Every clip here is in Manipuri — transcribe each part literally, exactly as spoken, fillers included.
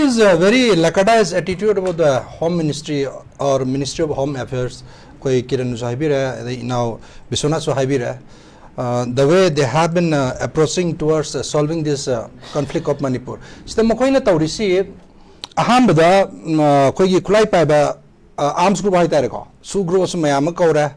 Is a very lackadaisical attitude about the Home Ministry or Ministry of Home Affairs. ꯑꯩꯈꯣꯏ ꯀꯤꯔꯟꯁꯨ ꯍꯥꯏꯕꯤꯔꯦ, ꯑꯗꯩ ꯏꯅꯥꯎ ꯕꯤꯁ꯭ꯋꯅꯥꯊꯁꯨ ꯍꯥꯏꯕꯤꯔꯦ. Uh, the way they have been uh, approaching towards uh, solving this uh, conflict of Manipur. ꯁꯤꯗ ꯃꯈꯣꯏꯅ ꯇꯧꯔꯤꯁꯤ, ꯑꯍꯥꯟꯕꯗ ꯎꯝ, ꯑꯩꯈꯣꯏꯒꯤ ꯈꯨꯠꯂꯥꯏ ꯄꯥꯏꯕ ꯑꯥꯔꯝꯁ ꯒ꯭ꯔꯨꯞ ꯍꯥꯏꯇꯥꯔꯦꯀꯣ, ꯁꯨ ꯒ꯭ꯔꯨꯞ ꯑꯁꯨ ꯃꯌꯥꯝ ꯑꯃ ꯀꯧꯔꯦ.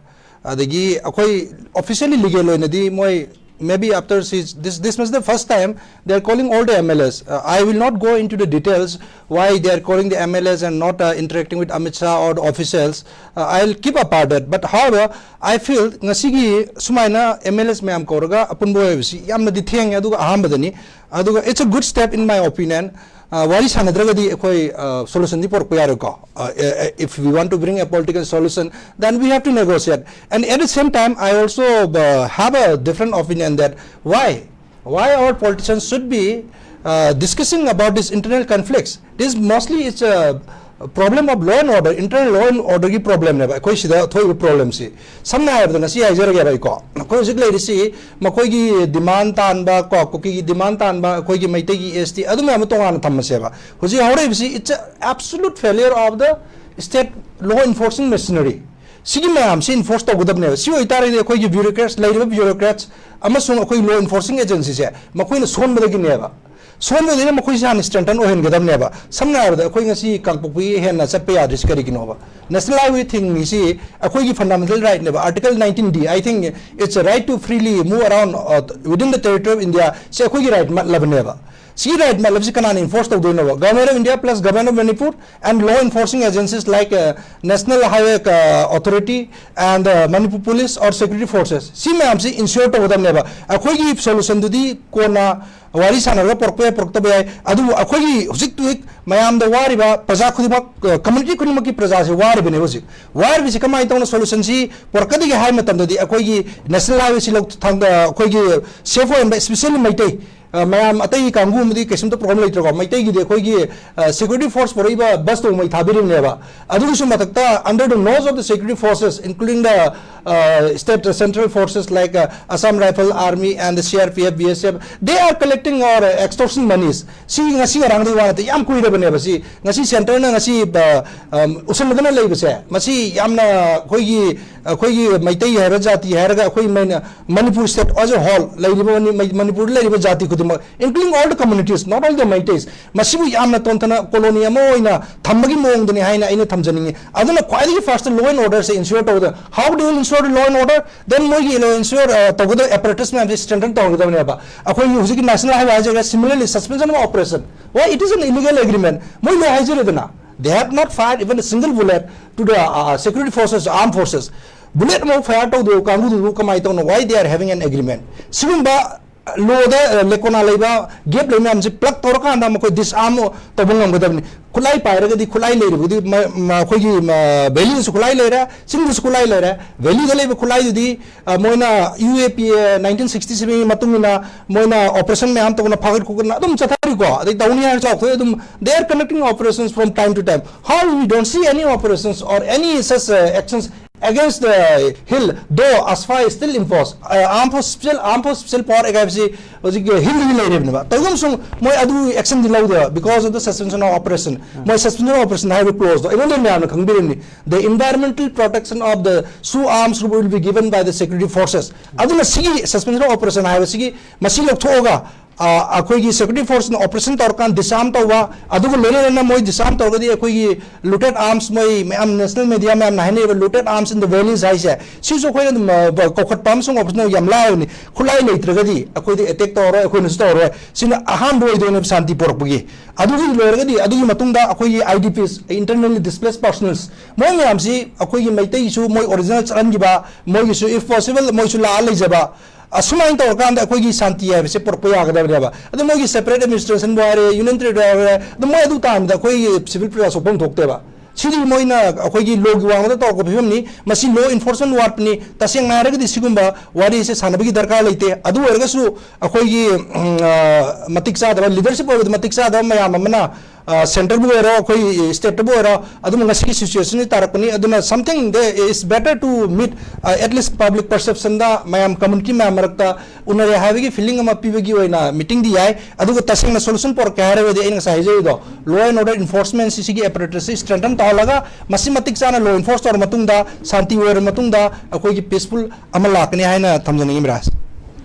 ꯑꯗꯒꯤ ꯑꯩꯈꯣꯏ officially legal ꯑꯣꯏꯅꯗꯤ ꯃꯣꯏ, maybe after this, this must the first time they are calling all the M L As. Uh, I will not go into the details why they are calling the M L As and not uh, interacting with Amit Shah or the officials. Uh, I'll keep apart that. But however, I feel ꯉꯁꯤꯒꯤ ꯁꯨꯃꯥꯏꯅ M L As ꯃꯌꯥꯝ ꯀꯧꯔꯒ ꯑꯄꯨꯟꯕ ꯑꯣꯏꯕꯁꯤ ꯌꯥꯝꯅꯗꯤ ꯊꯦꯡꯉꯦ, ꯑꯗꯨꯒ ꯑꯍꯥꯟꯕꯗꯅꯤ. ꯑꯗꯨꯒ it's a good step in my opinion. Uh, ꯋꯥꯔꯤ ꯁꯥꯟꯅꯗ꯭ꯔꯒꯗꯤ ꯑꯩꯈꯣꯏ ꯁꯣꯂꯨꯁꯟꯗꯤ ꯄꯨꯔꯛꯄ ꯌꯥꯔꯣꯏꯀꯣ. Uh, uh, if we want to bring a political solution, then we have to negotiate. And at the same time, I also uh, have a different opinion that why, why our politicians should be uh, discussing about these internal conflicts. This mostly is a problem of law and order, internal law and order ꯒꯤ problem ꯅꯦꯕ ꯑꯩꯈꯣꯏ ꯁꯤꯗ ꯊꯣꯛꯏꯕ problemꯁꯤ. ꯁꯝꯅ ꯍꯥꯏꯔꯕꯗ ꯉꯁꯤ ꯍꯥꯏꯖꯔꯒꯦꯕ ꯑꯩꯀꯣ, ꯑꯩꯈꯣꯏ ꯍꯧꯖꯤꯛ ꯂꯩꯔꯤꯁꯤ ꯃꯈꯣꯏꯒꯤ demand ꯇꯥꯟꯕ ꯀꯣ, ꯀꯨꯀꯤꯒꯤ demand ꯇꯥꯟꯕ, ꯑꯩꯈꯣꯏꯒꯤ ꯃꯩꯇꯩꯒꯤ S T, ꯑꯗꯨ ꯃꯌꯥꯝ ꯑꯃ ꯇꯣꯉꯥꯟꯅ ꯊꯝꯃꯁꯦꯕ. ꯍꯧꯖꯤꯛ ꯍꯧꯔꯛꯏꯕꯁꯤ it's a absolute failure of the state law enforcing machinery. ꯁꯤꯒꯤ ꯃꯌꯥꯝꯁꯤ enforce ꯇꯧꯒꯗꯕꯅꯦꯕ. ꯁꯤ ꯑꯣꯏꯇꯥꯔꯒꯗꯤ ꯑꯩꯈꯣꯏꯒꯤ bureaucrats, ꯂꯩꯔꯤꯕ bureaucrats ꯑꯃꯁꯨꯡ ꯑꯩꯈꯣꯏ law enforcing agencyꯁꯦ ꯃꯈꯣꯏꯅ ꯁꯣꯟꯕꯗꯒꯤꯅꯦꯕ. ꯁꯣꯝꯗꯗꯤ ꯃꯈꯣꯏꯁꯦ ꯍꯥꯟꯅ strengthen ꯑꯣꯏꯍꯟꯒꯗꯕꯅꯦꯕ. ꯁꯝꯅ ꯍꯥꯏꯔꯕꯗ ꯑꯩꯈꯣꯏ ꯉꯁꯤ ꯀꯥꯡꯄꯣꯛꯄꯤ ꯍꯦꯟꯅ ꯆꯠꯄ ꯌꯥꯗ꯭ꯔꯤꯁꯤ ꯀꯔꯤꯒꯤꯅꯣꯕ? National Highway ꯊꯤꯡꯉꯤꯁꯤ ꯑꯩꯈꯣꯏꯒꯤ fundamental right ꯅꯦꯕ, Article nineteen D, I think it's a right to freely move around uh, within the territory of India. ꯁꯤ ꯑꯩꯈꯣꯏꯒꯤ right ꯃꯠꯂꯕꯅꯦꯕ. ꯁꯤ right ꯃꯠꯂꯕꯁꯤ ꯀꯅꯥꯅ enforce ꯇꯧꯗꯣꯏꯅꯣꯕ? Government of India plus Government of Manipur and law enforcing agencies like uh, National Highway uh, Authority and uh, Manipur Police or Security Forces. ꯁꯤ ꯃꯌꯥꯝꯁꯤ ensure ꯇꯧꯒꯗꯕꯅꯦꯕ. ꯑꯩꯈꯣꯏꯒꯤ solution ꯗꯨꯗꯤ ꯀꯣꯟꯅ ꯋꯥꯔꯤ ꯁꯥꯟꯅꯔꯒ ꯄꯨꯔꯛꯄ ꯌꯥꯏ, ꯄꯨꯔꯛꯇꯕ ꯌꯥꯏ, ꯑꯗꯨꯕꯨ ꯑꯩꯈꯣꯏꯒꯤ ꯍꯧꯖꯤꯛ ꯍꯧꯖꯤꯛ ꯃꯌꯥꯝꯗ ꯋꯥꯔꯤꯕ ꯄ꯭ꯔꯖꯥ ꯈꯨꯗꯤꯡꯃꯛ, community ꯈꯨꯗꯤꯡꯃꯛꯀꯤ ꯄ꯭ꯔꯖꯥꯁꯤ ꯋꯥꯔꯤꯕꯅꯦ ꯍꯧꯖꯤꯛ꯫ ꯋꯥꯔꯤꯕꯁꯤ ꯀꯃꯥꯏꯅ ꯇꯧꯅ solution ꯁꯤ ꯄꯨꯔꯛꯀꯗꯒꯦ ꯍꯥꯏꯕ ꯃꯇꯝꯗꯗꯤ ꯑꯩꯈꯣꯏꯒꯤ national highway ꯁꯤ ꯂꯧ-, ꯊꯥꯡꯗ-, ꯑꯩꯈꯣꯏꯒꯤ safe ꯑꯣꯏꯍꯟꯕ, especially ꯃꯩꯇꯩ, ꯑ, ꯃꯌꯥꯝ ꯑꯇꯩ ꯀꯥꯡꯕꯨ ꯑꯃꯗꯤ ꯀꯩꯁꯨꯝꯇ ꯄ꯭ꯔꯣꯕ꯭ꯂꯦꯝ ꯂꯩꯇ꯭ꯔꯀꯣ, ꯃꯩꯇꯩꯒꯤꯗꯤ ꯑꯩꯈꯣꯏꯒꯤ ꯁꯦꯀ꯭ꯌꯨꯔꯤꯇꯤ ꯐꯣꯔꯁ ꯄꯨꯔꯛꯏꯕ ꯕꯁ ꯇꯣꯡꯕꯩ ꯊꯥꯕꯤꯔꯤꯕꯅꯦꯕ꯫ ꯑꯗꯨꯒꯤꯁꯨ ꯃꯊꯛꯇ under the nose of the security forces, including the state central forces like Assam Rifle, Army and the C R P F, B S F, they are collecting our extortion monies. ꯁꯤ ꯉꯁꯤ ꯉꯔꯥꯡꯗꯒꯤ ꯋꯥ ꯅꯠꯇꯦ, ꯌꯥꯝ ꯀꯨꯏꯔꯕꯅꯦꯕ꯫ ꯁꯤ ꯉꯁꯤ ꯁꯦꯟꯇꯔꯅ ꯉꯁꯤ ꯎꯁꯜꯂꯗꯅ ꯂꯩꯕꯁꯦ, ꯃꯁꯤ ꯌꯥꯝꯅ ꯑꯩꯈꯣꯏꯒꯤ ꯑꯩꯈꯣꯏꯒꯤ ꯃꯩꯇꯩ ꯍꯥꯏꯕ ꯖꯥꯇꯤ ꯍꯥꯏꯔꯒ ꯑꯩꯈꯣꯏ Manipur state as a whole ꯂꯩꯔꯤꯕ, ꯃꯅꯤꯄꯨꯔꯗ ꯂꯩꯔꯤꯕ ꯖꯥꯇꯤ ꯈꯨꯗꯤꯡꯃꯛ, including all the communities, not only the Meiteis, ꯃꯁꯤꯕꯨ ꯌꯥꯝꯅ ꯇꯣꯟꯊꯅ ꯀꯣꯂꯣꯅꯤ ꯑꯃ ꯑꯣꯏꯅ ꯊꯝꯕꯒꯤ ꯃꯑꯣꯡꯗꯅꯤ ꯍꯥꯏꯅ ꯑꯩꯅ ꯊꯝꯖꯅꯤꯡꯉꯤ꯫ ꯑꯗꯨꯅ ꯈ꯭ꯋꯥꯏꯗꯒꯤ first law and order say ensure ꯇꯧꯒꯗꯕ꯫ How do you ensure the law and order? Then ꯃꯣꯏꯒꯤ law ensure ꯇꯧꯒꯗꯕ apparatus ꯃꯌꯥꯝꯁꯦ strengthen ꯇꯧꯍꯟꯒꯗꯕꯅꯦꯕ꯫ ꯑꯩꯈꯣꯏꯒꯤ ꯍꯧꯖꯤꯛꯀꯤ national highway ꯍꯥꯏꯖꯔꯒ, similarly suspension of operation, why it is an illegal agreement, ꯃꯣꯏ ꯂꯣꯏ ꯍꯥꯏꯖꯔꯦꯗꯅ꯫ They have not fired even a single bullet to the security forces, armed forces. Bullet ꯑꯃ fire ꯇꯧꯗꯕ ꯀꯥꯡꯕꯨꯗꯨꯕꯨ ꯀꯃꯥꯏꯅ ꯇꯧꯅ, why they are having an agreement? ꯁꯤꯒꯨꯝꯕ ꯂꯣꯗ ꯂꯦꯀꯣꯅꯥ ꯂꯩꯕ, gap ꯂꯩꯕ ꯃꯌꯥꯝꯁꯦ plug ꯇꯧꯔꯀꯥꯟꯗ ꯃꯈꯣꯏ disarm ꯇꯧꯕ ꯉꯝꯒꯗꯕꯅꯤ꯫ ꯈꯨꯠꯂꯥꯏ ꯄꯥꯏꯔꯒꯗꯤ, ꯈꯨꯠꯂꯥꯏ ꯂꯩꯔꯕꯗꯤ ꯑꯩꯈꯣꯏꯒꯤ valley ꯗꯁꯨ ꯈꯨꯠꯂꯥꯏ ꯂꯩꯔꯦ, ꯆꯤꯡꯗꯁꯨ ꯈꯨꯠꯂꯥꯏ ꯂꯩꯔꯦ꯫ Valley ꯗ ꯂꯩꯕ ꯈꯨꯠꯂꯥꯏꯗꯨꯗꯤ ꯃꯣꯏꯅ U A P A nineteen sixty seven ꯒꯤ ꯃꯇꯨꯡ ꯏꯟꯅ ꯃꯣꯏꯅ operation ꯃꯌꯥꯝ ꯇꯧꯗꯅ ꯐꯥꯒꯠ ꯈꯣꯠꯀꯠꯅ ꯑꯗꯨꯝ ꯆꯠꯊꯔꯤꯀꯣ꯫ ꯑꯗꯩ ꯇꯧꯅꯤ ꯍꯥꯏꯔꯁꯨ ꯑꯩꯈꯣꯏ ꯑꯗꯨꯝ, they are conducting operations from time to time. How we don't see any operations or any such actions against the hill, though ASFA is still in force. Armed force, special armed force special power Act ꯍꯥꯏꯕꯁꯤ ꯍꯧꯖꯤꯛ ꯍꯤꯜꯗꯒꯤ ꯂꯩꯔꯤꯕꯅꯦꯕ꯫ ꯇꯧꯒꯨꯝꯁꯨꯡ ꯃꯣꯏ ꯑꯗꯨ action D ꯂꯧꯗꯦꯕ, because of the suspension of operation. ꯃꯣꯏ suspension of operation ꯍꯥꯏꯕ clause ꯗꯣ ꯑꯩꯉꯣꯟꯗ ꯃꯌꯥꯝꯅ ꯈꯪꯕꯤꯔꯝꯅꯤ, the environmental protection of the SoO arms group will be given by the security forces. ꯑꯗꯨꯅ ꯁꯤꯒꯤ suspension of operation ꯍꯥꯏꯕꯁꯤꯒꯤ ꯃꯁꯤ ꯂꯧꯊꯣꯛꯑꯒ ꯑꯩꯈꯣꯏꯒꯤ security force ꯅ operation ꯇꯧꯔꯀꯥꯟꯗ disarm ꯇꯧꯕ, ꯑꯗꯨꯒ ꯂꯣꯏꯅꯅ ꯃꯣꯏ disarm ꯇꯧꯔꯒꯗꯤ ꯑꯩꯈꯣꯏꯒꯤ looted arms, ꯃꯣꯏ ꯃꯌꯥꯝ national media ꯃꯌꯥꯝꯅ ꯍꯥꯏꯅꯔꯤꯕ looted arms in the valleys ꯍꯥꯏꯁꯦ, ꯁꯤꯁꯨ ꯑꯩꯈꯣꯏꯅ ꯑꯗꯨꯝ ꯀꯧꯈꯠꯄ ꯑꯃꯁꯨꯡ operation ꯇꯧꯕ ꯌꯥꯝ ꯂꯥꯏꯕꯅꯤ꯫ ꯈꯨꯠꯂꯥꯏ ꯂꯩꯇ꯭ꯔꯒꯗꯤ ꯑꯩꯈꯣꯏꯗꯤ attack ꯇꯧꯔꯔꯣꯏ, ꯑꯩꯈꯣꯏꯅꯁꯨ ꯇꯧꯔꯔꯣꯏ꯫ ꯁꯤꯅ ꯑꯍꯥꯟꯕ ꯑꯣꯏꯗꯣꯏꯅꯦꯕ ꯁꯥꯟꯇꯤ ꯄꯨꯔꯛꯄꯒꯤ꯫ ꯑꯗꯨꯒꯤ ꯂꯣꯏꯔꯒꯗꯤ ꯑꯗꯨꯒꯤ ꯃꯇꯨꯡꯗ ꯑꯩꯈꯣꯏꯒꯤ I D Ps, internally displaced persons, ꯃꯣꯏ ꯃꯌꯥꯝꯁꯤ ꯑꯩꯈꯣꯏꯒꯤ ꯃꯩꯇꯩꯒꯤꯁꯨ ꯃꯣꯏ original ꯆꯠꯍꯟꯈꯤꯕ, ꯃꯣꯏꯒꯤꯁꯨ if possible ꯃꯣꯏꯁꯨ ꯂꯥꯛꯑ ꯂꯩꯖꯕ, ꯑꯁꯨꯃꯥꯏꯅ ꯇꯧꯔꯀꯥꯟꯗ ꯑꯩꯈꯣꯏꯒꯤ ꯁꯥꯟꯇꯤ ꯍꯥꯏꯕꯁꯦ ꯄꯨꯔꯛꯄ ꯌꯥꯒꯗꯕꯅꯦꯕ꯫ ꯑꯗꯣ ꯃꯣꯏꯒꯤ separate administration ꯕꯨ ꯍꯥꯏꯔꯦ, union territory ꯍꯥꯏꯔꯦ, ꯑꯗꯣ ꯃꯣꯏ ꯑꯗꯨ ꯇꯥꯟꯕꯗ ꯑꯩꯈꯣꯏꯒꯤ civil ꯄ꯭ꯔꯖꯥ ꯁꯣꯛꯐꯝ ꯊꯣꯛꯇꯦꯕ꯫ ꯁꯤꯗꯤ ꯃꯣꯏꯅ ꯑꯩꯈꯣꯏꯒꯤ ꯂꯣꯒꯤ ꯋꯥꯡꯃꯗ ꯇꯧꯔꯛꯄ ꯐꯤꯕꯝꯅꯤ꯫ ꯃꯁꯤ ꯂꯣ ꯏꯟꯐꯣꯔꯁꯃꯦꯟ ꯋꯥꯠꯄꯅꯤ꯫ ꯇꯁꯦꯡꯅ ꯍꯥꯏꯔꯒꯗꯤ ꯁꯤꯒꯨꯝꯕ ꯋꯥꯔꯤꯁꯦ ꯁꯥꯟꯅꯕꯒꯤ ꯗꯔꯀꯥꯔ ꯂꯩꯇꯦ꯫ ꯑꯗꯨ ꯑꯣꯏꯔꯒꯁꯨ ꯑꯩꯈꯣꯏꯒꯤ, ꯎꯝ, ꯑ, ꯃꯇꯤꯛ ꯆꯥꯗꯕ, ꯂꯤꯗꯔꯁꯤꯞ ꯑꯣꯏꯕꯗ ꯃꯇꯤꯛ ꯆꯥꯗꯕ ꯃꯌꯥꯝ ꯑꯃꯅ, ꯑ, ꯁꯦꯟꯇꯔꯕꯨ ꯑꯣꯏꯔꯣ, ꯑꯩꯈꯣꯏ ꯁ꯭ꯇꯦꯠꯇꯕꯨ ꯑꯣꯏꯔꯣ, ꯑꯗꯨꯝ ꯉꯁꯤꯒꯤ ꯁꯤꯆꯨꯋꯦꯁꯟꯁꯤ ꯇꯥꯔꯛꯄꯅꯤ꯫ ꯑꯗꯨꯅ something they, it's better to meet, uh, at least public perceptionꯗ ꯃꯌꯥꯝ, ꯀꯝꯃ꯭ꯌꯨꯅꯤꯇꯤ ꯃꯌꯥꯝ ꯃꯔꯛꯇ ꯎꯅꯔꯦ ꯍꯥꯏꯕꯒꯤ ꯐꯤꯂꯤꯡ ꯑꯃ ꯄꯤꯕꯒꯤ ꯑꯣꯏꯅ ꯃꯤꯇꯤꯡꯗꯤ ꯌꯥꯏ꯫ ꯑꯗꯨꯒ ꯇꯁꯦꯡꯅ ꯁꯣꯂꯨꯁꯟ ꯄꯣꯔꯛꯀꯦ ꯍꯥꯏꯔꯒꯗꯤ ꯑꯩꯅ ꯉꯁꯥꯏ ꯍꯥꯏꯖꯔꯤꯗꯣ, ꯂꯣ ꯑꯦꯟ ꯑꯣꯔꯗꯔ ꯏꯟꯐꯣꯔꯁꯃꯦꯟꯁꯤ, ꯁꯤꯒꯤ ꯑꯦꯄꯔꯦꯇꯁꯁꯤ ꯁ꯭ꯇ꯭ꯔꯦꯡꯊꯟ ꯇꯧꯍꯜꯂꯒ ꯃꯁꯤ ꯃꯇꯤꯛ ꯆꯥꯅ ꯂꯣ ꯏꯟꯐꯣꯔꯁ ꯇꯧꯔ ꯃꯇꯨꯡꯗ, ꯁꯥꯟꯇꯤ ꯑꯣꯏꯔ ꯃꯇꯨꯡꯗ ꯑꯩꯈꯣꯏꯒꯤ ꯄꯤꯁꯐꯨꯜ ꯑꯃ ꯂꯥꯛꯀꯅꯤ ꯍꯥꯏꯅ ꯊꯝꯖꯅꯤꯡꯉꯤ, ꯃꯤꯔꯥꯖ꯫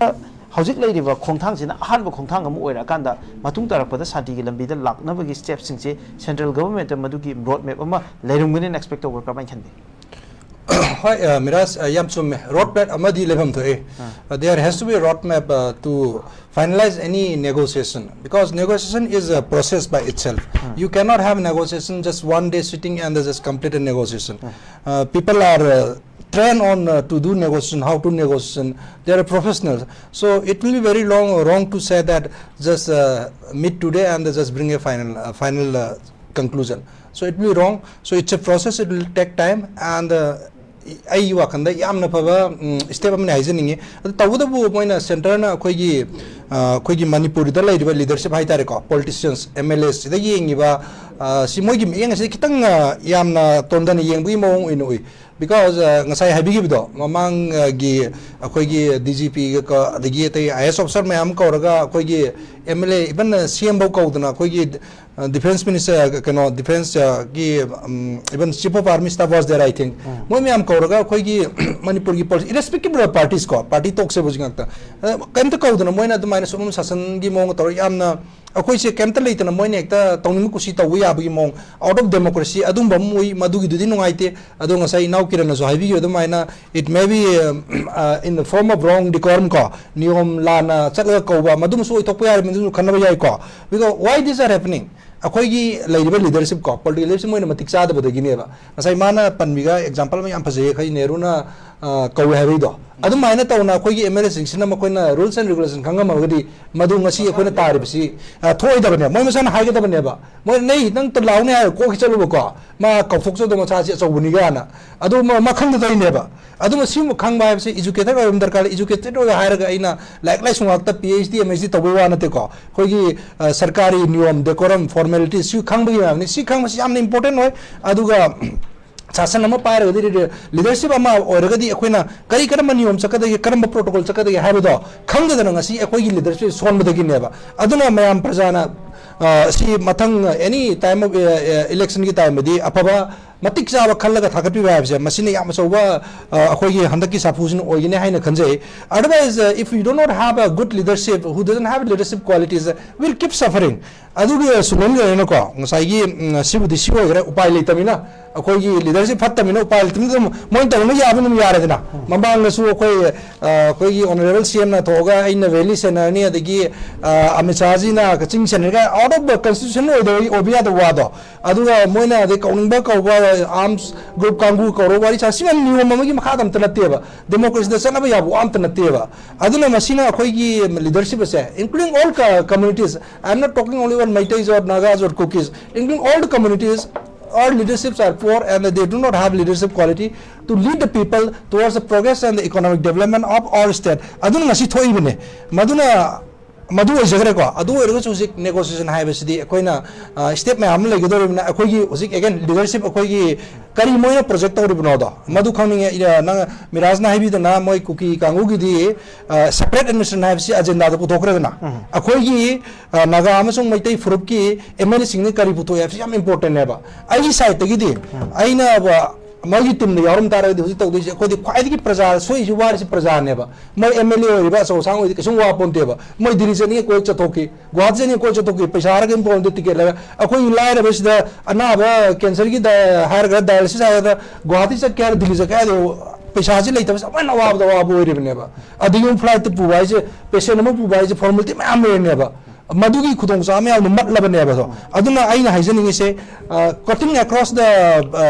ꯍꯧꯖꯤꯛ ꯂꯩꯔꯤꯕ ꯈꯣꯡꯊꯥꯡꯁꯤꯅ ꯑꯍꯥꯟꯕ ꯈꯣꯡꯊꯥꯡ ꯑꯃ ꯑꯣꯏꯔꯛꯑꯀꯥꯟꯗ, ꯃꯇꯨꯡ ꯇꯥꯔꯛꯄꯗ ꯁꯥꯟꯇꯤꯒꯤ ꯂꯝꯕꯤꯗ ꯂꯥꯛꯅꯕꯒꯤ ꯁ꯭ꯇꯦꯞꯁꯤꯡꯁꯦ ꯁꯦꯟꯇ꯭ꯔꯦꯜ ꯒꯚꯔꯟꯃꯦꯟꯠꯇ ꯃꯗꯨꯒꯤ ꯔꯣꯗ ꯃꯦꯞ ꯑꯃ ꯂꯩꯔꯝꯒꯅꯤꯅ ꯑꯦꯛꯁꯄꯦꯛ ꯇꯧꯕ꯭ꯔꯥ, ꯀꯔꯝꯍꯥꯏꯅ ꯈꯟꯕꯤ? ꯍꯣꯏ, ꯑ, ꯃꯤꯔꯥꯖ, ꯑ, ꯌꯥꯝ ꯆꯨꯝꯃꯦ꯫ ꯔꯣꯗ ꯃꯦꯞ ꯑꯃꯗꯤ ꯂꯩꯐꯝ ꯊꯣꯛꯏ꯫ Uh, there has to be a road map, uh, to finalize any negotiation, because negotiation is a process by itself. You cannot have negotiation just one day sitting and just complete a negotiation. Uh, people are, uh, trained on, uh, to do negotiation, how to negotiation. They are professionals. So it will be very long, wrong to say that just, uh, meet today and just bring a final, uh, final, uh, conclusion. So it will be wrong. So it's a process, it will take time, and, uh, ꯑꯩꯒꯤ ꯋꯥꯈꯜꯗ ꯌꯥꯝꯅ ꯐꯕ ꯁ꯭ꯇꯦꯞ ꯑꯃꯅꯤ ꯍꯥꯏꯖꯅꯤꯡꯉꯤ꯫ ꯑꯗꯨ ꯇꯧꯕꯇꯕꯨ ꯃꯣꯏꯅ ꯁꯦꯟꯇꯔꯅ ꯑꯩꯈꯣꯏꯒꯤ, ꯑ, ꯑꯩꯈꯣꯏꯒꯤ ꯃꯅꯤꯄꯨꯔꯗ ꯂꯩꯔꯤꯕ ꯂꯤꯗꯔꯁꯤꯞ ꯍꯥꯏꯇꯥꯔꯦꯀꯣ, ꯄꯣꯂꯤꯇꯤꯁꯤꯌꯟꯁ, ꯑꯦꯝ ꯑꯦꯜ ꯑꯦ ꯁꯤꯗ ꯌꯦꯡꯉꯤꯕ, ꯑ, ꯁꯤ ꯃꯣꯏꯒꯤ ꯃꯤꯠꯌꯦꯡ ꯑꯁꯤꯗ ꯈꯤꯇꯪ, ꯑ, ꯌꯥꯝꯅ ꯇꯣꯟꯊꯅ ꯌꯦꯡꯕꯒꯤ ꯃꯑꯣꯡ ꯑꯣꯏꯅ ꯎꯏ꯫ Because, ꯑ, ꯉꯁꯥꯏ ꯍꯥꯏꯕꯤꯈꯤꯕꯗꯣ, ꯃꯃꯥꯡꯒꯤ ꯑꯩꯈꯣꯏꯒꯤ ꯗꯤ ꯖꯤ ꯄꯤꯒ ꯀ-, ꯑꯗꯒꯤ ꯑꯇꯩ ꯑꯥꯏ ꯑꯦꯁ ꯑꯣꯐꯤꯁꯔ ꯃꯌꯥꯝ ꯀꯧꯔꯒ ꯑꯩꯈꯣꯏꯒꯤ ꯑꯦꯝ ꯑꯦꯜ ꯑꯦ, ꯏꯚꯟ ꯁꯤ ꯑꯦꯝ ꯐꯧ ꯀꯧꯗꯅ ꯑꯩꯈꯣꯏꯒꯤ, ꯑ, ꯗꯤꯐꯦꯟꯁ ꯃꯤꯅꯤꯁꯇꯔ, ꯀꯩꯅꯣ, ꯗꯤꯐꯦꯟꯁ, ꯑ, ꯒꯤ, ꯎꯝ, even chief of army staff was there, I think. ꯃꯣꯏ ꯃꯌꯥꯝ ꯀꯧꯔꯒ ꯑꯩꯈꯣꯏꯒꯤ ꯃꯅꯤꯄꯨꯔꯒꯤ ꯄꯣꯂꯤꯁꯤ, irrespective of parties ꯀꯣ, ꯄꯥꯔꯇꯤ ꯇꯣꯛꯁꯦꯕ ꯍꯧꯖꯤꯛ ꯉꯥꯛꯇ꯫ ꯑ, ꯀꯔꯤꯝꯇ ꯀꯧꯗꯅ ꯃꯣꯏꯅ ꯑꯗꯨꯃꯥꯏꯅ ꯁꯨꯝ ꯁꯥꯁꯟꯒꯤ ꯃꯑꯣꯡ ꯇꯧꯔꯒ ꯌꯥꯝꯅ ꯑꯩꯈꯣꯏꯁꯦ ꯀꯩꯝꯇ ꯂꯩꯇꯅ ꯃꯣꯏꯅ ꯍꯦꯛꯇ ꯇꯧꯅꯤꯡꯕ ꯀꯨꯁꯤ ꯇꯧꯕ ꯌꯥꯕꯒꯤ ꯃꯑꯣꯡ, out of democracy ꯑꯗꯨꯝꯕ ꯑꯃ ꯎꯏ꯫ ꯃꯗꯨꯒꯤꯗꯨꯗꯤ ꯅꯨꯡꯉꯥꯏꯇꯦ꯫ ꯑꯗꯣ ꯉꯁꯥꯏ ꯏꯅꯥꯎ ꯀꯤꯔꯟꯅꯁꯨ ꯍꯥꯏꯕꯤꯈꯤꯕ ꯑꯗꯨꯃꯥꯏꯅ, it may be, um, uh, in the form of wrong decorum ꯀꯣ, ꯅꯤꯌꯣꯝ ꯂꯥꯟꯅ ꯆꯠꯂꯒ ꯀꯧꯕ, ꯃꯗꯨꯃꯁꯨ ꯑꯣꯏꯊꯣꯛꯄ ꯌꯥꯔꯦ, ꯃꯗꯨꯁꯨ ꯈꯟꯅꯕ ꯌꯥꯏꯀꯣ꯫ Because why these are happening? ꯑꯩꯈꯣꯏꯒꯤ ꯂꯩꯔꯤꯕ ꯂꯤꯗꯔꯁꯤꯞ ꯀꯣ, ꯄꯣꯂꯤꯇꯤꯀꯦꯜ ꯂꯤꯗꯔꯁꯤꯞ ꯃꯣꯏꯅ ꯃꯇꯤꯛ ꯆꯥꯗꯕꯗꯒꯤꯅꯦꯕ꯫ ꯉꯁꯥꯏ ꯃꯥꯅ ꯄꯟꯕꯤꯒ ꯑꯦꯛꯖꯥꯝꯄꯜ ꯑꯃ ꯌꯥꯝ ꯐꯖꯩꯌꯦ, ꯑꯩꯈꯣꯏ ꯅꯦꯍꯔꯨꯅ, ꯑ, ꯀꯧꯋꯦ ꯍꯥꯏꯕꯒꯤꯗꯣ꯫ ꯑꯗꯨꯃꯥꯏꯅ ꯇꯧꯅ ꯑꯩꯈꯣꯏꯒꯤ ꯑꯦꯝ ꯑꯦꯜ ꯑꯦꯁꯤꯡꯁꯤꯅ ꯃꯈꯣꯏꯅ ꯔꯨꯜꯁ ꯑꯦꯟ ꯔꯤꯒꯨꯂꯦꯁꯟ ꯈꯪꯉꯝꯃꯒꯗꯤ ꯃꯗꯨ ꯉꯁꯤ ꯑꯩꯈꯣꯏꯅ ꯇꯥꯔꯤꯕꯁꯤ, ꯑ, ꯊꯣꯛꯑꯣꯏꯗꯕꯅꯦ꯫ ꯃꯣꯏ ꯃꯁꯥꯅ ꯍꯥꯏꯒꯗꯕꯅꯦꯕ, ꯃꯣꯏ ꯅꯩ ꯅꯪ ꯂꯥꯎꯅꯦ ꯍꯥꯏꯔ ꯀꯣꯛꯀꯤ ꯆꯠꯂꯨꯕꯀꯣ, ꯃꯥ ꯀꯥꯎꯊꯣꯛꯆꯗꯧ ꯃꯁꯥꯁꯤ ꯑꯆꯧꯕꯅꯤꯒꯅ꯫ ꯑꯗꯨ ꯃ-, ꯃꯈꯪꯗ ꯇꯧꯔꯤꯅꯦꯕ꯫ ꯑꯗꯨ ꯃꯁꯤꯒꯨꯝꯕ ꯈꯪꯕ ꯍꯥꯏꯕꯁꯤ ꯏꯖꯨꯀꯦꯇꯦꯠ ꯑꯣꯏꯕ ꯑꯃ ꯗꯔꯀꯥꯔ ꯂꯩ꯫ ꯏꯖꯨꯀꯦꯇꯦꯠ ꯑꯣꯏꯕ ꯍꯥꯏꯔꯒ ꯑꯩꯅ ꯂꯥꯏꯔꯤꯛ ꯂꯥꯏꯁꯨ ꯉꯥꯛꯇ P H D, M H D ꯇꯧꯕꯩ ꯋꯥ ꯅꯠꯇꯦꯀꯣ꯫ ꯑꯩꯈꯣꯏꯒꯤ, ꯑ, ꯁꯔꯀꯥꯔꯤ ꯅꯤꯌꯣꯝ, ꯗꯦꯀꯣꯔꯝ, ꯐꯣꯔꯃꯦꯂꯤꯇꯤ ꯁꯤ ꯈꯪꯕꯒꯤ ꯃꯌꯥꯝꯅꯤ꯫ ꯁꯤ ꯈꯪꯕꯁꯤ ꯌꯥꯝꯅ ꯏꯝꯄꯣꯔꯇꯦꯟ ꯑꯣꯏ꯫ ꯑꯗꯨꯒ ꯁꯥꯁꯟ ꯑꯃ ꯄꯥꯏꯔꯒꯗꯤ, ꯂꯤꯗꯔꯁꯤꯞ ꯑꯃ ꯑꯣꯏꯔꯒꯗꯤ ꯑꯩꯈꯣꯏꯅ ꯀꯔꯤ ꯀꯔꯝꯕ ꯅꯤꯌꯣꯝ ꯆꯠꯀꯗꯒꯦ, ꯀꯔꯝꯕ ꯄ꯭ꯔꯣꯇꯣꯀꯣꯜ ꯆꯠꯀꯗꯒꯦ ꯍꯥꯏꯕꯗꯣ ꯈꯪꯗꯗꯅ ꯉꯁꯤ ꯑꯩꯈꯣꯏꯒꯤ ꯂꯤꯗꯔꯁꯤꯞ ꯁꯣꯟꯕꯗꯒꯤꯅꯦꯕ꯫ ꯑꯗꯨꯅ ꯃꯌꯥꯝ ꯄ꯭ꯔꯖꯥꯅ, ꯑ, ꯁꯤ ꯃꯊꯪ ꯑꯦꯅꯤ ꯇꯥꯏꯝ ꯑꯣꯐ, ꯑ, ꯑ, ꯏꯂꯦꯛꯁꯟꯒꯤ ꯇꯥꯏꯝꯗꯗꯤ ꯑꯐꯕ ꯃꯇꯤꯛ ꯆꯥꯕ ꯈꯜꯂꯒ ꯊꯥꯒꯠꯄꯤꯕ ꯍꯥꯏꯕꯁꯦ ꯃꯁꯤꯅ ꯌꯥꯝ ꯑꯆꯧꯕ, ꯑ, ꯑꯩꯈꯣꯏꯒꯤ ꯍꯟꯗꯛꯀꯤ ꯁꯥꯐꯨꯁꯤꯅ ꯑꯣꯏꯒꯅꯤ ꯍꯥꯏꯅ ꯈꯟꯖꯩ꯫ Otherwise, uh, if you do not have a good leadership, who doesn't have leadership qualities, uh, will keep suffering. ꯑꯗꯨꯒꯤ ꯁꯨꯃꯥꯏꯅ ꯂꯩꯔꯦꯅꯀꯣ, ꯉꯁꯥꯏꯒꯤ, ꯎꯝ, ꯁꯤꯕꯨꯗꯤ ꯁꯤ ꯑꯣꯏꯈ꯭ꯔꯦ, ꯎꯄꯥꯏ ꯂꯩꯇꯕꯅꯤꯅ, ꯑꯩꯈꯣꯏꯒꯤ ꯂꯤꯗꯔꯁꯤꯞ ꯐꯠꯇꯕꯅꯤꯅ ꯎꯄꯥꯏ ꯂꯩꯇꯕꯅꯤꯅ ꯑꯗꯨꯝ ꯃꯣꯏꯅ ꯇꯧꯅ ꯌꯥꯕ ꯑꯗꯨꯝ ꯌꯥꯔꯦꯗꯅ꯫ ꯃꯃꯥꯡꯗꯁꯨ ꯑꯩꯈꯣꯏ, ꯑ, ꯑꯩꯈꯣꯏꯒꯤ ꯑꯣꯅꯔꯦꯕꯜ ꯁꯤ ꯑꯦꯝꯅ ꯊꯣꯛꯑꯒ ꯑꯩꯅ ꯔꯦꯂꯤ ꯁꯦꯟꯅꯔꯅꯤ, ꯑꯗꯒꯤ, ꯑ, ꯑꯃꯤꯠ ꯁꯥꯍꯖꯤꯅ ꯀꯛꯆꯤꯡ ꯁꯦꯟꯅꯔꯒ out of the constitution ꯑꯣꯏꯗꯕ, ꯑꯣꯏꯕ ꯌꯥꯗꯕ ꯋꯥꯗꯣ, ꯑꯗꯨꯒ ꯃꯣꯏꯅ ꯑꯗꯩ ꯀꯧꯅꯤꯡꯕ ꯀꯧꯕ, ꯑꯥꯔꯝꯁ ꯒ꯭ꯔꯨꯞ ꯀꯥꯡꯕꯨ ꯀꯧꯔꯒ ꯋꯥꯔꯤ ꯁꯥ, ꯁꯤ ꯌꯥꯝ ꯅꯤꯌꯣꯝ ꯑꯃꯒꯤ ꯃꯈꯥꯗ ꯑꯝꯇ ꯅꯠꯇꯦꯕ, ꯗꯦꯃꯣꯀ꯭ꯔꯦꯁꯤꯗ ꯆꯠꯅꯕ ꯌꯥꯕ ꯋꯥ ꯑꯝꯇ ꯅꯠꯇꯦꯕ꯫ ꯑꯗꯨꯅ ꯃꯁꯤꯅ ꯑꯩꯈꯣꯏꯒꯤ ꯂꯤꯗꯔꯁꯤꯞ ꯑꯁꯦ, including all co-, communities, I am not talking only about Meiteis or Nagas or Kukis, including all the communities, our leaderships are poor and they do not have leadership quality to lead the people towards the progress and the economic development of our state. ꯑꯗꯨꯅ ꯉꯁꯤ ꯊꯣꯛꯏꯕꯅꯦ꯫ ꯃꯗꯨꯅ ꯃꯗꯨ ꯑꯣꯏꯖꯈ꯭ꯔꯦꯀꯣ꯫ ꯑꯗꯨ ꯑꯣꯏꯔꯒꯁꯨ ꯍꯧꯖꯤꯛ ꯅꯦꯒꯣꯁꯤꯌꯦꯁꯟ ꯍꯥꯏꯕꯁꯤꯗꯤ ꯑꯩꯈꯣꯏꯅ, ꯑ, ꯁ꯭ꯇꯦꯞ ꯃꯌꯥꯝ ꯑꯃ ꯂꯩꯒꯗꯧꯔꯤꯕꯅꯤꯅ, ꯑꯩꯈꯣꯏꯒꯤ ꯍꯧꯖꯤꯛ, again, ꯂꯤꯗꯔꯁꯤꯞ ꯑꯩꯈꯣꯏꯒꯤ ꯀꯔꯤ ꯃꯣꯏꯅ ꯄ꯭ꯔꯣꯖꯦꯛ ꯇꯧꯔꯤꯕꯅꯣꯗꯣ ꯃꯗꯨ ꯈꯪꯅꯤꯡꯉꯦ꯫ ꯑ, ꯅꯪ ꯃꯤꯔꯥꯖꯅ ꯍꯥꯏꯕꯤꯗꯅ ꯃꯣꯏ ꯀꯨꯀꯤ ꯀꯥꯡꯕꯨꯒꯤꯗꯤ, ꯑ, ꯁꯦꯄꯔꯦꯠ ꯑꯦꯗꯃꯤꯅꯤꯁꯇ꯭ꯔꯦꯁꯟ ꯍꯥꯏꯕꯁꯤ ꯑꯖꯦꯟꯗꯥꯗ ꯄꯨꯊꯣꯛꯈ꯭ꯔꯦꯗꯅ꯫ ꯎꯝ꯫ ꯑꯩꯈꯣꯏꯒꯤ, ꯑ, ꯅꯥꯒꯥ ꯑꯃꯁꯨꯡ ꯃꯩꯇꯩ ꯐꯨꯔꯨꯞꯀꯤ ꯑꯦꯝ ꯑꯦꯜ ꯑꯦꯁꯤꯡꯅ ꯀꯔꯤ ꯄꯨꯊꯣꯛꯑꯦ ꯍꯥꯏꯕꯁꯤ ꯌꯥꯝ ꯏꯝꯄꯣꯔꯇꯦꯟꯅꯦꯕ꯫ ꯑꯩꯒꯤ ꯁꯥꯏꯠꯇꯒꯤꯗꯤ ꯎꯝ꯫ ꯑꯩꯅ, ꯑ, ꯃꯣꯏꯒꯤ ꯇꯤꯝꯗ ꯌꯥꯎꯔꯝ ꯇꯥꯔꯒꯗꯤ ꯍꯧꯖꯤꯛ ꯇꯧꯗꯣꯏꯁꯦ ꯑꯩꯈꯣꯏꯗꯤ ꯈ꯭ꯋꯥꯏꯗꯒꯤ ꯄ꯭ꯔꯖꯥ ꯁꯣꯏꯏꯁꯤ ꯋꯥꯔꯤꯁꯤ ꯄ꯭ꯔꯖꯥꯅꯦꯕ꯫ ꯃꯣꯏ ꯑꯦꯝ ꯑꯦꯜ ꯑꯦ ꯑꯣꯏꯔꯤꯕ ꯑꯆꯧ ꯑꯁꯥꯡ ꯑꯣꯏꯔꯗꯤ ꯀꯩꯁꯨꯝ ꯋꯥ ꯄꯣꯟꯇꯦꯕ꯫ ꯃꯣꯏ ꯗꯤꯜꯂꯤ ꯆꯠꯅꯤꯡꯉꯦ ꯀꯣꯏ ꯆꯠꯊꯣꯛꯈꯤ, ꯒꯨꯋꯥꯍꯥꯇꯤ ꯆꯠꯅꯤꯡꯉꯦ ꯀꯣꯏ ꯆꯠꯊꯣꯛꯈꯤ, ꯄꯩꯁꯥ ꯍꯥꯏꯔꯒ ꯏꯝꯐꯥꯜꯗ ꯇꯤꯀꯦꯠ ꯂꯩꯔꯒ꯫ ꯑꯩꯈꯣꯏꯒꯤ ꯂꯥꯏꯔꯕꯁꯤꯗ ꯑꯅꯥꯕ ꯀꯦꯟꯁꯔꯒꯤ ꯗꯥ-, ꯍꯥꯏꯔꯒ ꯗꯥꯏꯂꯥꯏꯁꯤꯁ ꯍꯥꯏꯔꯒ ꯒꯨꯋꯥꯍꯥꯇꯤ ꯆꯠꯀꯦ ꯍꯥꯏꯔ, ꯗꯤꯜꯂꯤ ꯆꯠꯀꯦ ꯍꯥꯏꯔꯗꯤ ꯄꯩꯁꯥꯁꯤ ꯂꯩꯇꯕꯁꯦ ꯑꯃꯨꯛ ꯍꯦꯟꯅ ꯑꯋꯥꯕꯗ ꯑꯋꯥꯕ ꯑꯣꯏꯔꯤꯕꯅꯦꯕ꯫ ꯑꯗꯒꯤ ꯑꯃꯨꯛ ꯐ꯭ꯂꯥꯏꯠꯇ ꯄꯨꯕ ꯍꯥꯏꯁꯦ, ꯄꯦꯁꯦꯟ ꯑꯃ ꯄꯨꯕ ꯍꯥꯏꯁꯦ ꯐꯣꯔꯃꯦꯂꯤꯇꯤ ꯃꯌꯥꯝ ꯂꯩꯔꯅꯦꯕ꯫ ꯃꯗꯨꯒꯤ ꯈꯨꯗꯣꯡꯆꯥꯕ ꯃꯌꯥꯝꯗꯣ ꯃꯠꯂꯕꯅꯦꯕ ꯑꯗꯣ꯫ ꯑꯗꯨꯅ ꯑꯩꯅ ꯍꯥꯏꯖꯅꯤꯡꯉꯤꯁꯦ, cutting across the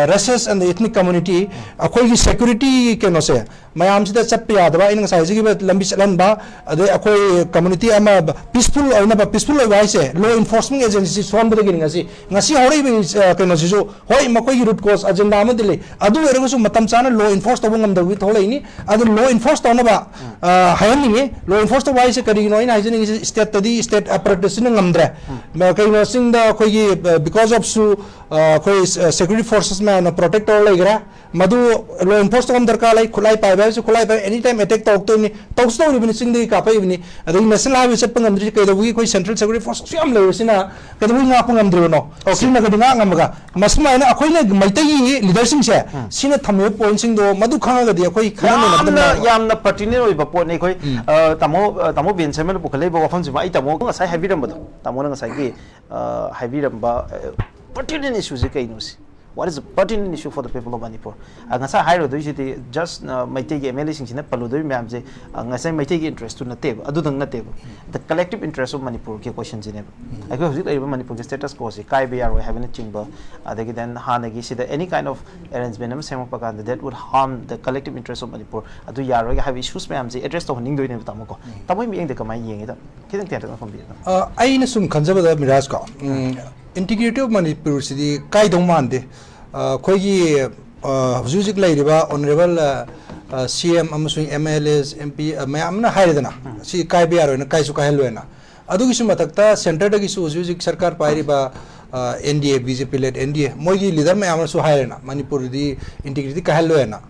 races and the ethnic community, ꯑꯩꯈꯣꯏꯒꯤ security ꯀꯩꯅꯣꯁꯦ ꯃꯌꯥꯝꯁꯤꯗ ꯆꯠꯄ ꯌꯥꯗꯕ, ꯑꯩꯅ ꯉꯁꯥꯏ ꯍꯥꯏꯖꯈꯤꯕ ꯂꯝꯕꯤ ꯆꯠꯍꯟꯕ, ꯑꯗꯩ ꯑꯩꯈꯣꯏ community ꯑꯃ peaceful ꯑꯣꯏꯅꯕ, peaceful ꯑꯣꯏꯕ ꯍꯥꯏꯁꯦ law enforcement agency ꯁꯣꯟꯕꯗꯒꯤꯅꯤ꯫ ꯉꯁꯤ, ꯉꯁꯤ ꯍꯧꯔꯛꯏꯕ, ꯑ, ꯀꯩꯅꯣꯁꯤꯁꯨ, ꯍꯣꯏ, ꯃꯈꯣꯏꯒꯤ root cause agenda ꯑꯃꯗꯤ ꯂꯩ, ꯑꯗꯨ ꯑꯣꯏꯔꯒꯁꯨ ꯃꯇꯝ ꯆꯥꯅ law enforce ꯇꯧꯕ ꯉꯝꯗꯕꯒꯤ ꯊꯣꯛꯂꯛꯏꯅꯤ꯫ ꯑꯗꯨ law enforce ꯇꯧꯅꯕ, ꯑ, ꯍꯥꯏꯍꯟꯅꯤꯡꯉꯤ꯫ Law enforce ꯇꯧꯕ ꯍꯥꯏꯁꯦ ꯀꯔꯤꯒꯤꯅꯣ ꯑꯩꯅ ꯍꯥꯏꯖꯅꯤꯡꯉꯤꯁꯦ, stateꯇꯗꯤ state apparatusꯁꯤꯅ ꯉꯝꯗ꯭ꯔꯦ꯫ ꯃ-, ꯀꯩꯅꯣ, ꯆꯤꯡꯗ ꯑꯩꯈꯣꯏꯒꯤ, ꯑ, because of ꯁꯨ, ꯑ, ꯑꯩꯈꯣꯏ, ꯑ, security forces ꯃꯌꯥꯝꯅ protect ꯇꯧꯔ ꯂꯩꯈ꯭ꯔꯦ꯫ ꯃꯗꯨ law enforce ꯇꯧꯕ ꯑꯃ ꯗꯔꯀꯥꯔ ꯂꯩ꯫ ꯈꯨꯠꯂꯥꯏ ꯄꯥꯏꯕ ꯍꯥꯏꯕꯁꯤ ꯈꯨꯠꯂꯥꯏ ꯄꯥꯏꯕ any time attack ꯇꯧꯔꯛꯇꯣꯏꯅꯤ꯫ ꯇꯧꯁꯨ ꯇꯧꯔꯤꯕꯅꯤ, ꯆꯤꯡꯗꯒꯤ ꯀꯥꯞꯄꯛꯏꯕꯅꯤ꯫ ꯑꯗꯒꯤ national highway ꯆꯠꯄ ꯉꯝꯗ꯭ꯔꯤꯁꯦ ꯀꯩꯗꯧꯕꯒꯤ? ꯑꯩꯈꯣꯏ central security force ꯑꯁꯨꯛ ꯌꯥꯝ ꯂꯩꯔꯤꯁꯤꯅ ꯀꯩꯗꯧꯕꯒꯤ ꯉꯥꯛꯄ ꯉꯝꯗ꯭ꯔꯤꯕꯅꯣ? ꯁꯤꯅꯒꯗꯤ ꯉꯥꯛ ꯉꯝꯃꯒ, ꯃꯁꯨꯃꯥꯏꯅ ꯑꯩꯈꯣꯏꯅ ꯃꯩꯇꯩꯒꯤ leaderꯁꯤꯡꯁꯦ, ꯁꯤꯅ ꯊꯝꯃꯤꯕ pointꯁꯤꯡꯗꯣ ꯃꯗꯨ ꯈꯪꯉꯒꯗꯤ ꯑꯩꯈꯣꯏ ꯈꯟꯅ ꯌꯥꯝꯅ, ꯅꯩꯅꯒꯗꯕꯅꯦꯕ꯫ ꯌꯥꯝꯅ pertinent ꯑꯣꯏꯕ ꯄꯣꯠꯅꯤ꯫ ꯑꯩꯈꯣꯏ, ꯎꯝ꯫ ꯑ, ꯇꯥꯃꯣ, ꯑ, ꯇꯥꯃꯣ ꯕꯦꯟꯁꯃꯟꯅ ꯄꯨꯈꯠꯂꯛꯏꯕ ꯋꯥꯐꯝꯁꯤꯃ ꯑꯩ ꯇꯥꯃꯣ ꯉꯁꯥꯏ ꯍꯥꯏꯕꯤꯔꯝꯕꯗꯣ, ꯇꯥꯃꯣꯅ ꯉꯁꯥꯏꯒꯤ, ꯑ, ꯍꯥꯏꯕꯤꯔꯝꯕ, ꯑ, pertinent issueꯁꯦ ꯀꯩꯅꯣ ꯁꯤ? What is a pertinent issue for the people of Manipur? ꯑ, ꯉꯁꯥꯏ ꯍꯥꯏꯔꯨꯗꯣꯏꯁꯤꯗꯤ just, ꯑ, ꯃꯩꯇꯩꯒꯤ MLAꯁꯤꯡꯁꯤꯅ ꯄꯜꯂꯨꯗꯣꯏ ꯃꯌꯥꯝꯁꯦ, ꯑ, ꯉꯁꯥꯏ ꯃꯩꯇꯩꯒꯤ interestꯇꯨ ꯅꯠꯇꯦꯕ, ꯑꯗꯨꯗꯪ ꯅꯠꯇꯦꯕ꯫ The collective interest of Manipurꯒꯤ questionꯁꯤꯅꯦꯕ꯫ ꯑꯩꯈꯣꯏ ꯍꯧꯖꯤꯛ ꯂꯩꯔꯤꯕ ꯃꯅꯤꯄꯨꯔꯒꯤ status quoꯁꯤ ꯀꯥꯏꯕ ꯌꯥꯔꯣꯏ ꯍꯥꯏꯕꯅꯆꯤꯡꯕ, ꯑꯗꯒꯤ then ꯍꯥꯟꯅꯒꯤ ꯁꯤꯗ any kind of arrangement ꯑꯃ ꯁꯦꯝꯃꯛꯄ ꯀꯥꯟꯗ that would harm the collective interest of Manipur, ꯑꯗꯨ ꯌꯥꯔꯣꯏꯒ ꯍꯥꯏꯕ issues ꯃꯌꯥꯝꯁꯦ address ꯇꯧꯍꯟꯅꯤꯡꯗꯣꯏꯅꯦꯕ, ꯇꯥꯃꯣꯀꯣ꯫ ꯇꯥꯃꯣꯒꯤ ꯃꯤꯠꯌꯦꯡꯗ ꯀꯃꯥꯏꯅ ꯌꯦꯡꯉꯤ? ꯈꯤꯇꯪ ꯇꯦꯟꯇꯛꯅ ꯊꯝꯕꯤꯌꯨ꯫ ꯑ, ꯑꯩꯅ ꯁꯨꯝ ꯈꯟꯖꯕꯗ, ꯃꯤꯔꯥꯖ ꯀꯣ, ꯎꯝ, Integrity of Manipurꯁꯤꯗꯤ ꯀꯥꯏꯗꯧ ꯃꯥꯟꯗꯦ꯫ ꯑ, ꯑꯩꯈꯣꯏꯒꯤ, ꯑ, ꯍꯧꯖꯤꯛ ꯍꯧꯖꯤꯛ ꯂꯩꯔꯤꯕ honourable, ꯑ, ꯑ, CM ꯑꯃꯁꯨꯡ MLAs, MP, ꯑ, ꯃꯌꯥꯝ ꯑꯃꯅ ꯍꯥꯏꯔꯦꯗꯅ, ꯁꯤ ꯀꯥꯏꯕ ꯌꯥꯔꯣꯏꯅ, ꯀꯥꯏꯁꯨ ꯀꯥꯏꯍꯜꯂꯣꯏꯅ꯫ ꯑꯗꯨꯒꯤꯁꯨ ꯃꯊꯛꯇ centreꯗꯒꯤꯁꯨ ꯍꯧꯖꯤꯛ ꯍꯧꯖꯤꯛ ꯁꯔꯀꯥꯔ ꯄꯥꯏꯔꯤꯕ, ꯑ, NDA, BJP led NDA, ꯃꯣꯏꯒꯤ leader ꯃꯌꯥꯝ ꯑꯃꯁꯨ ꯍꯥꯏꯔꯦꯅ, ꯃꯅꯤꯄꯨꯔꯗꯤ integrity ꯀꯥꯏꯍꯜꯂꯣꯏꯅ꯫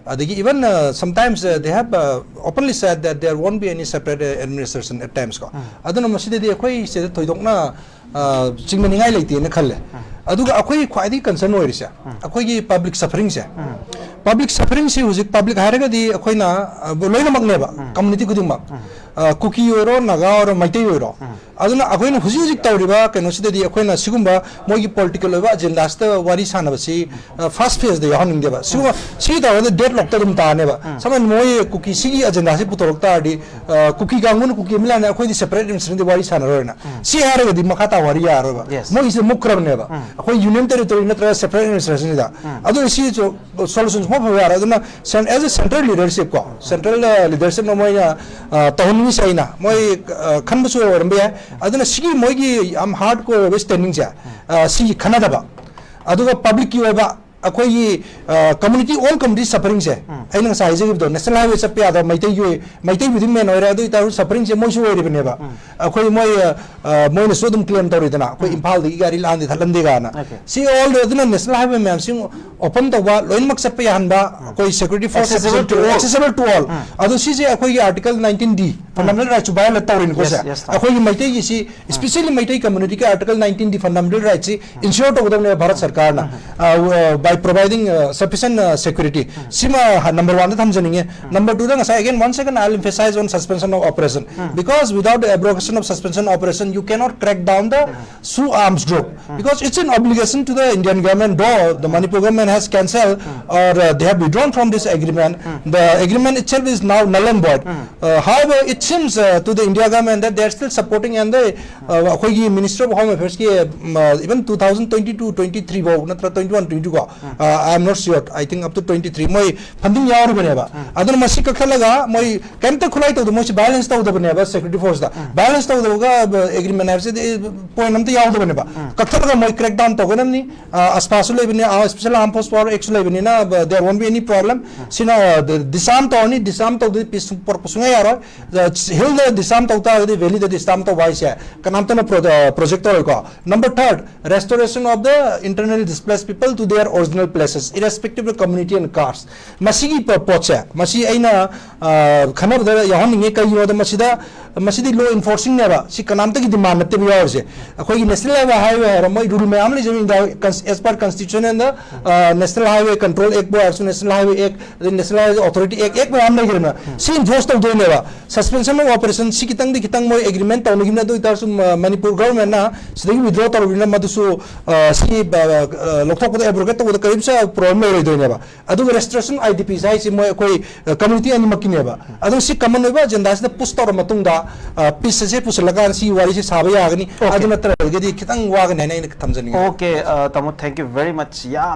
ꯑꯗꯒꯤ even, uh, sometimes, uh, they have, uh, openly said that there won't be any separate, uh, administration at times ꯀꯣ꯫ ꯑꯗꯨꯅ ꯃꯁꯤꯗꯗꯤ ꯑꯩꯈꯣꯏ ꯁꯤꯗ ꯊꯣꯏꯗꯣꯛꯅ, ꯑ, ꯆꯤꯡꯅꯅꯤꯡꯉꯥꯏ ꯂꯩꯇꯦꯅ ꯈꯜꯂꯦ꯫ ꯑꯗꯨꯒ ꯑꯩꯈꯣꯏꯒꯤ ꯈ꯭ꯋꯥꯏꯗꯒꯤ concern ꯑꯣꯏꯔꯤꯁꯦ, ꯑꯩꯈꯣꯏꯒꯤ public sufferingꯁꯦ꯫ Public sufferingꯁꯤ ꯍꯧꯖꯤꯛ public ꯍꯥꯏꯔꯒꯗꯤ ꯑꯩꯈꯣꯏꯅ, ꯑ, ꯂꯣꯏꯅꯃꯛꯅꯦꯕ, community ꯈꯨꯗꯤꯡꯃꯛ꯫ ꯑ, ꯀꯨꯀꯤ ꯑꯣꯏꯔꯣ, ꯅꯥꯒꯥ ꯑꯣꯏꯔꯣ, ꯃꯩꯇꯩ ꯑꯣꯏꯔꯣ, ꯑꯗꯨꯅ ꯑꯩꯈꯣꯏꯅ ꯍꯧꯖꯤꯛ ꯍꯧꯖꯤꯛ ꯇꯧꯔꯤꯕ ꯀꯩꯅꯣꯁꯤꯗꯗꯤ ꯑꯩꯈꯣꯏꯅ ꯁꯤꯒꯨꯝꯕ ꯃꯣꯏꯒꯤ ꯄꯣꯂꯤꯇꯤꯀꯦꯜ ꯑꯣꯏꯕ ꯑꯖꯦꯟꯗꯥꯁꯤꯗ ꯋꯥꯔꯤ ꯁꯥꯟꯅꯕꯁꯤ, ꯑ, ꯐꯥꯔꯁ ꯐꯦꯖꯇ ꯌꯥꯎꯍꯟꯅꯤꯡꯗꯦꯕ꯫ ꯁꯤꯒꯨꯝꯕ ꯁꯤ ꯇꯧꯔꯒꯗꯤ ꯗꯦꯗ ꯂꯣꯛꯇ ꯑꯗꯨꯝ ꯇꯥꯅꯦꯕ꯫ ꯁꯝꯅ ꯃꯣꯏ ꯀꯨꯀꯤ ꯁꯤꯒꯤ ꯑꯖꯦꯟꯗꯥꯁꯤ ꯄꯨꯊꯣꯔꯛ ꯇꯥꯔꯗꯤ, ꯑ, ꯀꯨꯀꯤ ꯀꯥꯡꯕꯨꯅ ꯀꯨꯀꯤ ꯑꯦꯝ ꯑꯦꯜ ꯑꯦꯅ ꯑꯩꯈꯣꯏꯗꯤ ꯁꯦꯄꯔꯦꯠ ꯑꯦꯗꯃꯤꯅꯤꯁꯇ꯭ꯔꯦꯁꯟꯗꯤ ꯋꯥꯔꯤ ꯁꯥꯟꯅꯔꯣꯏꯅ꯫ ꯁꯤ ꯍꯥꯏꯔꯒꯗꯤ ꯃꯈꯥ ꯇꯥ ꯋꯥꯔꯤ ꯌꯥꯔꯔꯣꯏꯕ꯫ Yes. ꯃꯣꯏꯒꯤꯁꯦ ꯃꯨꯛꯈ꯭ꯔꯕꯅꯦꯕ꯫ ꯑꯩꯈꯣꯏ ꯌꯨꯅꯤꯌꯟ ꯇꯦꯔꯤꯇꯣꯔꯤ ꯅꯠꯇ꯭ꯔꯒ ꯁꯦꯄꯔꯦꯠ ꯑꯦꯗꯃꯤꯅꯤꯁꯇ꯭ꯔꯦꯁꯟꯁꯤꯗ꯫ ꯑꯗꯨ ꯁꯤ ꯁꯣ-, ꯁꯣꯂꯨꯁꯟ ꯁꯨꯡꯐꯪ ꯐꯪꯕ ꯌꯥꯔꯣꯏ꯫ ꯑꯗꯨꯅ ꯁꯦꯟ-, as a central leadership ꯀꯣ, ꯁꯦꯟꯇ꯭ꯔꯦꯜ, ꯑ, ꯂꯤꯗꯔꯁꯤꯞꯅ ꯃꯣꯏꯅ, ꯑ, ꯇꯧꯍꯟꯅꯤꯡꯉꯤꯁꯦ ꯑꯩꯅ, ꯃꯣꯏ, ꯑ, ꯈꯟꯕꯁꯨ ꯑꯣꯏꯔꯝꯕ ꯌꯥꯏ꯫ ꯑꯗꯨꯅ ꯁꯤꯒꯤ ꯃꯣꯏꯒꯤ ꯌꯥꯝ ꯍꯥꯔꯗ ꯀꯣꯔ ꯑꯣꯏꯕ ꯁ꯭ꯇꯦꯟꯗꯤꯡꯁꯦ, ꯑ, ꯁꯤꯒꯤ ꯈꯟꯅꯗꯕ, ꯑꯗꯨꯒ ꯄꯕ꯭ꯂꯤꯛꯀꯤ ꯑꯣꯏꯕ ꯑꯩꯈꯣꯏꯒꯤ, ꯑ, community, all community sufferingꯁꯦ, ꯑꯩꯅ ꯉꯁꯥꯏ ꯍꯥꯏꯖꯈꯤꯕꯗꯣ, ꯅꯦꯁꯅꯦꯜ ꯍꯥꯏꯋꯦ ꯆꯠꯄ ꯌꯥꯗꯕ ꯃꯩꯇꯩꯒꯤ ꯑꯣꯏ-, ꯃꯩꯇꯩꯕꯨꯗꯤ ꯃꯦꯟ ꯑꯣꯏꯔꯦ, ꯑꯗꯨ ꯑꯣꯏꯇꯥꯔꯁꯨ sufferingꯁꯦ ꯃꯣꯏꯁꯨ ꯑꯣꯏꯔꯤꯕꯅꯦꯕ꯫ ꯑꯩꯈꯣꯏ ꯃꯣꯏ, ꯑ, ꯑ, ꯃꯣꯏꯅꯁꯨ ꯑꯗꯨꯝ ꯀ꯭ꯂꯦꯝ ꯇꯧꯔꯤꯗꯅ, ꯑꯩꯈꯣꯏ ꯏꯝꯐꯥꯜꯗꯒꯤ ꯒꯥꯔꯤ ꯂꯥꯟꯗꯦ ꯊꯠꯂꯝꯗꯦ ꯀꯥꯏꯅ꯫ Okay. ꯁꯤ ꯑꯣꯜ ꯑꯗꯨꯅ ꯅꯦꯁꯅꯦꯜ ꯍꯥꯏꯋꯦ ꯃꯌꯥꯝꯁꯤ ꯑꯣꯄꯟ ꯇꯧꯕ, ꯂꯣꯏꯅꯃꯛ ꯆꯠꯄ ꯌꯥꯍꯟꯕ, ꯑꯩꯈꯣꯏ security force accessible to all. Accessible to all. ꯑꯗꯣ ꯁꯤꯁꯦ ꯑꯩꯈꯣꯏꯒꯤ Article nineteen D fundamental rightsꯁꯨ violate ꯇꯧꯔꯤꯅꯤꯀꯣ꯫ Yes, ꯁꯦ yes, ꯇꯧꯔꯦ꯫ ꯑꯩꯈꯣꯏꯒꯤ ꯃꯩꯇꯩꯒꯤ ꯁꯤ, especially Meitei communityꯒꯤ Article nineteen D fundamental rightsꯁꯤ ensure ꯇꯧꯒꯗꯕꯅꯦꯕ Bharat ꯁꯔꯀꯥꯔꯅ, ꯑ, by providing, ꯑ, sufficient, ꯑ, security꯫ ꯁꯤꯃ ꯍ-, number oneꯗ ꯊꯝꯖꯅꯤꯡꯉꯦ꯫ Number twoꯗ ꯉꯁꯥꯏ, again, once again, I'll emphasize on suspension of operation. Because without the abrogation of suspension operation, you cannot crack down the Sue arms group, because it's an obligation to the Indian government, though the Manipur government has cancelled or, uh, they have withdrawn from this agreement, the agreement itself is now null and void. Uh, however, it seems, uh, to the India government that they are still supporting, and the, uh, ꯑꯩꯈꯣꯏꯒꯤ Ministry of Home Affairsꯀꯤ, um, uh, even two thousand twenty-two twenty-three ꯐꯥꯎ ꯅꯠꯇ꯭ꯔ twenty-one twenty-two ꯀꯣ, uh, I am not sure, I think up to twenty-three ꯃꯣꯏ funding ꯌꯥꯎꯔꯤꯕꯅꯦꯕ꯫ ꯑꯗꯨꯅ ꯃꯁꯤ ꯀꯛꯊꯠꯂꯒ ꯃꯣꯏ ꯀꯩꯝꯇ ꯈꯨꯠꯂꯥꯏ ꯇꯧꯗꯕ, ꯃꯣꯏꯁꯤ violence ꯇꯧꯗꯕꯅꯦꯕ security forceꯇ꯫ Violence ꯇꯧꯗꯕꯒ, ꯑ, agreement ꯍꯥꯏꯕꯁꯤꯗꯤ point ꯑꯝꯇ ꯌꯥꯎꯗꯕꯅꯦꯕ꯫ ꯀꯛꯊꯠꯂꯒ ꯃꯣꯏ crack down ꯇꯧꯒꯗꯕꯅꯤ꯫ ꯑ, AFSPAꯁꯨ ꯂꯩꯕꯅꯤ, ꯑ, Special Armed Force Power Actꯁꯨ ꯂꯩꯕꯅꯤꯅ, ꯑ, there won't be any problem꯫ ꯁꯤꯅ, ꯑ, ꯗ-, disarm ꯇꯧꯔꯅꯤ, disarm ꯇꯧꯗꯗꯤ peace ꯄꯨꯔꯛꯄ ꯁꯨꯡꯌꯥ ꯌꯥꯔꯣꯏ꯫ ꯑ, hillꯗ disarm ꯇꯧ ꯇꯥꯔꯒꯗꯤ valleyꯗ disarm ꯇꯧꯕ ꯍꯥꯏꯁꯦ ꯀꯅꯥꯝꯇꯅ pro-, ꯑ, project ꯇꯧꯔꯣꯏꯀꯣ꯫ Number third, restoration of the internally displaced people to their original places, irrespective of community and caste꯫ ꯃꯁꯤꯒꯤ ꯄ-, ꯄꯣꯠꯁꯦ, ꯃꯁꯤ ꯑꯩꯅ, ꯑ, ꯈꯟꯅꯕꯗ ꯌꯥꯎꯍꯟꯅꯤꯡꯉꯦ꯫ ꯀꯩꯒꯤꯅꯣꯗ ꯃꯁꯤꯗ, ꯃꯁꯤꯗꯤ ꯂꯣ ꯏꯟꯐꯣꯔꯁꯤꯡꯅꯦꯕ, ꯁꯤ ꯀꯅꯥꯝꯇꯒꯤ ꯗꯤꯃꯥꯟ ꯅꯠꯇꯦꯕ ꯌꯥꯎꯔꯤꯁꯦ꯫ ꯑꯩꯈꯣꯏꯒꯤ ꯅꯦꯁꯅꯦꯜ ꯍꯥꯏꯋꯦ ꯍꯥꯏꯔꯣ, ꯃꯣꯏ ꯔꯨꯜ ꯃꯌꯥꯝ ꯂꯩꯖꯩ, India as per constitution and national highway control act ꯑꯣꯏꯔꯁꯨ, ꯅꯦꯁꯅꯦꯜ ꯍꯥꯏꯋꯦ ꯑꯦꯛ, ꯑꯗꯩ national highway authority act, act ꯃꯌꯥꯝ ꯂꯩꯈ꯭ꯔꯦꯗꯅ, ꯁꯤ ꯏꯟꯐꯣꯔꯁ ꯇꯧꯗꯣꯏꯅꯦꯕ꯫ ꯁꯁꯄꯦꯟꯁꯟ ꯑꯣꯐ ꯑꯣꯄꯔꯦꯁꯟ ꯁꯤ ꯈꯤꯇꯪꯗꯤ, ꯈꯤꯇꯪ ꯃꯣꯏ ꯑꯦꯒ꯭ꯔꯤꯃꯦꯟ ꯇꯧꯅꯈꯤꯕꯅꯤ, ꯑꯗꯨ ꯑꯣꯏꯇꯥꯔꯁꯨ ꯃ-, ꯃꯅꯤꯄꯨꯔ ꯒꯚꯔꯟꯃꯦꯟꯅ ꯁꯤꯗꯒꯤ ꯋꯤꯗ꯭ꯔꯣ ꯇꯧꯔꯕꯅꯤꯅ ꯃꯗꯨꯁꯨ, ꯑ, ꯁꯤ, ꯑ, ꯑ, ꯂꯧꯊꯣꯛꯄꯗ, ꯑꯦꯕ꯭ꯔꯣꯒꯦꯠ ꯇꯧꯕꯗ ꯀꯔꯤꯝꯁꯨ ꯄ꯭ꯔꯣꯕ꯭ꯂꯦꯝ ꯂꯩꯔꯣꯏꯗꯣꯏꯅꯦꯕ꯫ ꯑꯗꯨꯒ ꯔꯦꯁꯇ꯭ꯔꯤꯛꯁꯟ ꯑꯥꯏ ꯗꯤ ꯄꯤꯁ ꯍꯥꯏꯁꯤ ꯃꯣꯏ ꯑꯩꯈꯣꯏ, ꯑ, ꯀꯝꯃ꯭ꯌꯨꯅꯤꯇꯤ ꯑꯅꯤꯃꯛꯀꯤꯅꯦꯕ꯫ ꯑꯗꯨꯅ ꯁꯤ ꯀꯃꯟ ꯑꯣꯏꯕ ꯑꯦꯖꯦꯟꯗꯥꯁꯤꯗ ꯄꯨꯁ ꯇꯧꯔ ꯃꯇꯨꯡꯗ, ꯑ, ꯄꯤꯁ ꯑꯁꯦ ꯄꯨꯁꯤꯜꯂꯀꯥꯟꯗ ꯁꯤ ꯋꯥꯔꯤꯁꯦ ꯁꯥꯕ ꯌꯥꯒꯅꯤ꯫ ꯑꯣꯀꯦ꯫ ꯑꯗꯨ ꯅꯠꯇ꯭ꯔꯒꯗꯤ ꯈꯤꯇꯪ ꯋꯥꯒꯅꯤ ꯍꯥꯏꯅ ꯑꯩꯅ ꯊꯝꯖꯅꯤꯡꯉꯤ꯫ ꯑꯣꯀꯦ, ꯑ, ꯇꯥꯃꯣ, thank you very much꯫ ꯌꯥꯝ